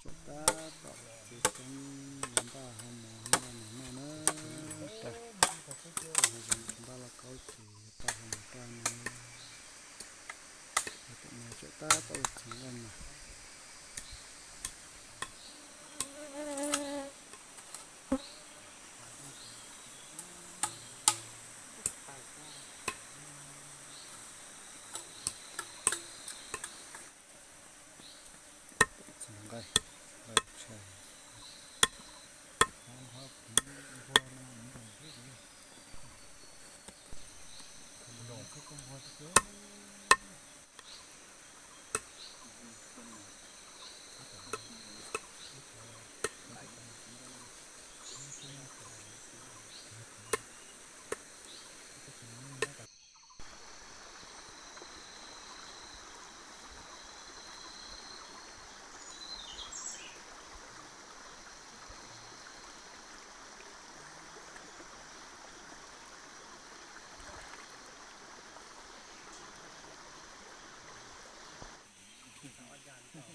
Tsuam tab tom txiav tseeb los npaj hau mov hau npaj noj na. Tag, npaj lauj kaub ces yuav tau hau mov rau na. Tus no tsuam tab tom ua txiv npaj mas.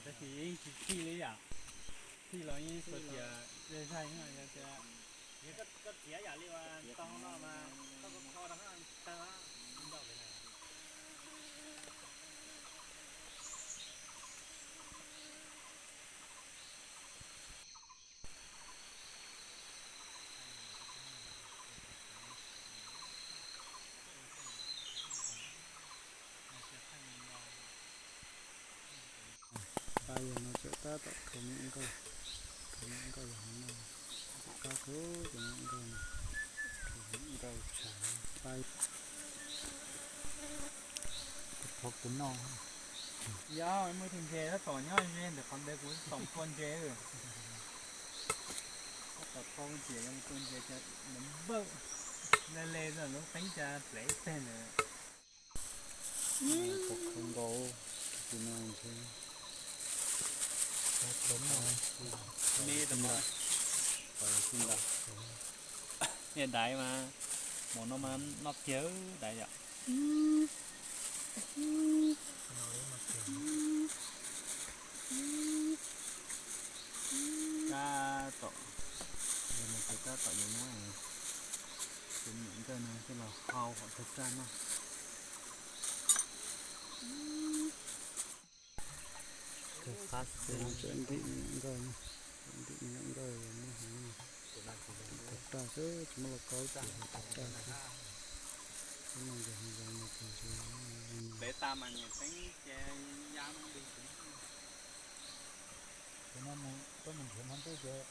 Tab sis yeej tsis txhij li yam, txhij los yeej suav tias zej zag yog tias, koj txiav yam li uas tau no mas koj kho rau tag nrho pem na. Pab yog no tseem tab tom khaws me nkauj, khaws me nkauj yog hauv no, kab kub cov me nkauj no, khaws me nkauj tshais pab. Tus qhov kuv noj. Yog muaj tus ntses tab tom nyob ze ntawm qhov ntawd kuv tom tua ntses. Tab tom thau tias yog tua ntses cas npawj le le lub qeeb cas plev teg ntawd. Tus qhov nkaus, tus no ntshe me tau. Niag daiv mas, mus no mas noj kiag daiv yom. Tab tom, tab tom yuav muab tus niam nkawj no coj los hau hom kawg raj noj. Kawg qab xwb. Ntim me nyuam nkauj, ntim me nyuam nkauj muab hau, tau raj xwb tsis muab lauj kaub ces tau raj xwb. Tab no nkawd hau zoo no ces ntshe, koj mus nrhiav hmo ntuj ces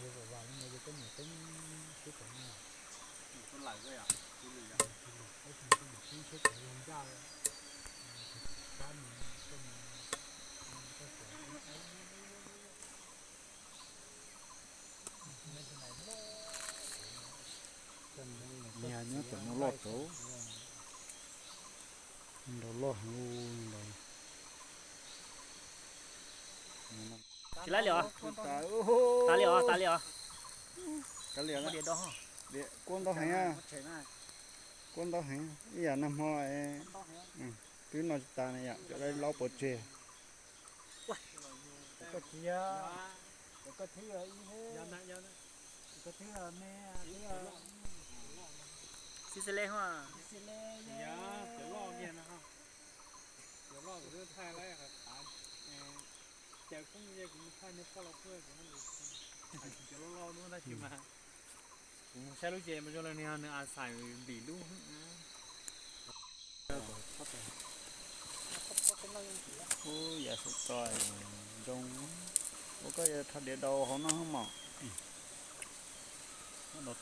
yog vam vam li ntawd ces koj niam teeb sib koom no. Tab sis mas koj niam teeb sib koom ncaj, kab mus koj mus, koj xav Niag nyob tom no loj tau. Nrau loj heev li ntawd. Tsis laib li os. Tas li os, tas li os. Kav liam, kuab ntau heev, kuab ntau heev ib yam nag hmo. Twb noj tsis tas na yom, cov laib laub pov tseg. Xib xib leb hos. Kuv mus saib lub tsev mas zoo li nws a xais ntim lub. Ub, yav saum toj zoo. Ua koj yuav rho diav daus hauv no mom. No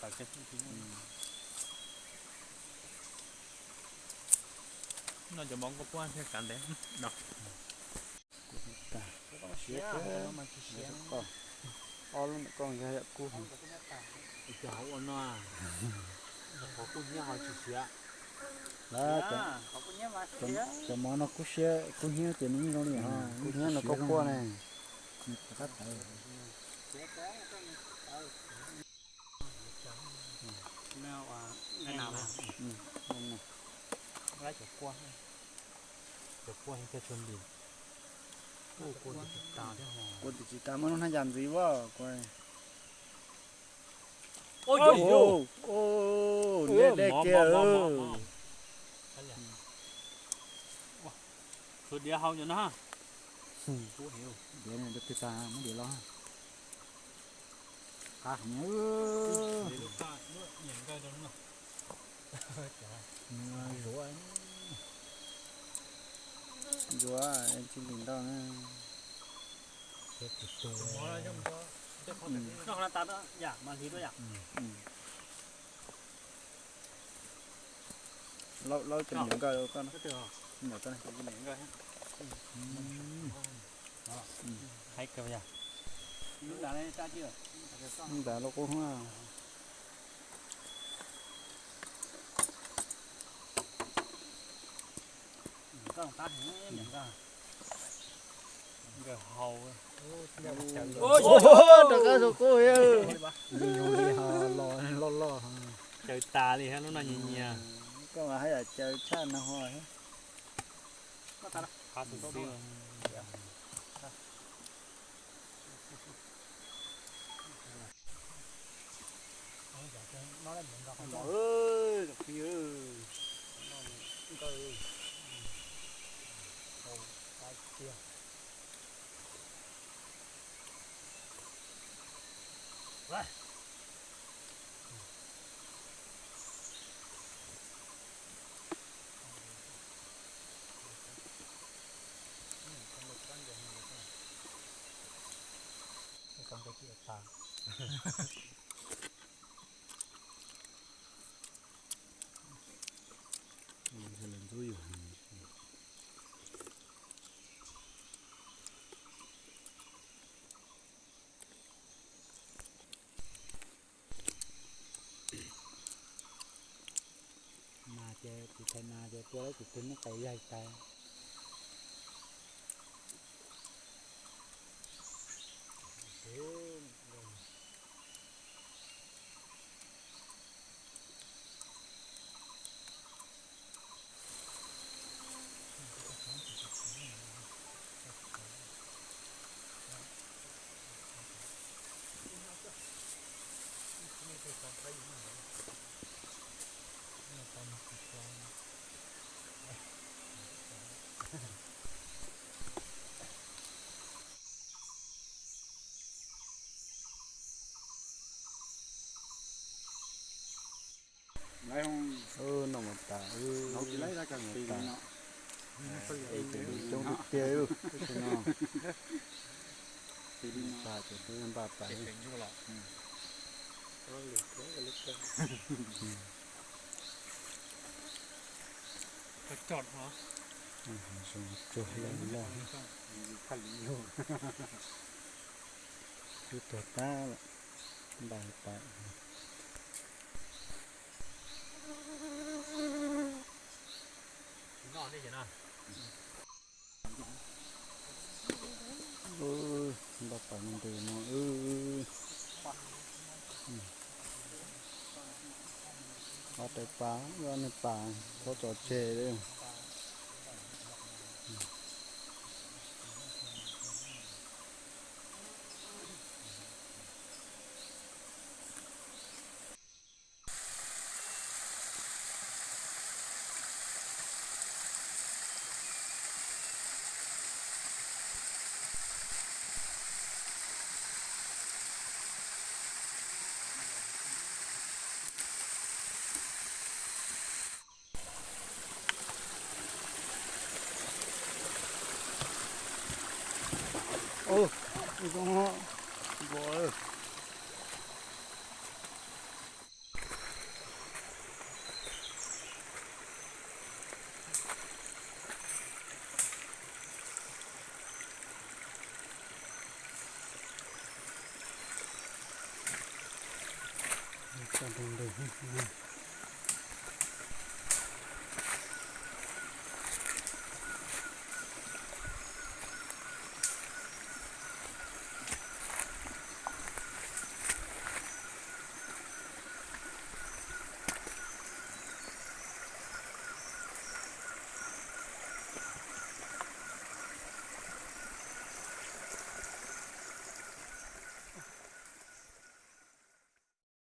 cov mov nkuaj puab thiaj kav ntev no. Ob lub ntawm koj yog yam kub heev. Cov hauv ua no, qhov kub hnyiab ho tsis siav. Lawv, cov mov no kub siab kub hnyiab ces nws yeej zoo li, kub hnyiab no koj quaj ne. Nws rov qab tawv. Cov quaj, cov quaj thiaj tshua nti. Kuv tus tsis tas muaj lub hnab yas ntxiv as kuv. Ua, ua, dej dej kiag. Tsuav diav hau no. Diav twg tag muab diav los. Qab heev. Zuav, zuav tsis lim ntau na. Laub cov me nyuam nkawj koj no. Ntawd los kuj. Rov qab saum kub. Loj loj. Caws tas li lub no nyias nyias. Koj mas haj yam caws tshaj no ho. Nas ces tus thaiv nas ces tua lawm tus twg muab qais laig tas. Noj mas tas, es cov lus coob tiag tiag tab sis no. Npaj tas ces twb npaj tas. Zoo cuag loj loj. Twb tuag tag lawm, npaj tas. Npaj tas ntws no. Ob tais pas, ob niag pas, txhob tso tseg li. Tso rau ntug.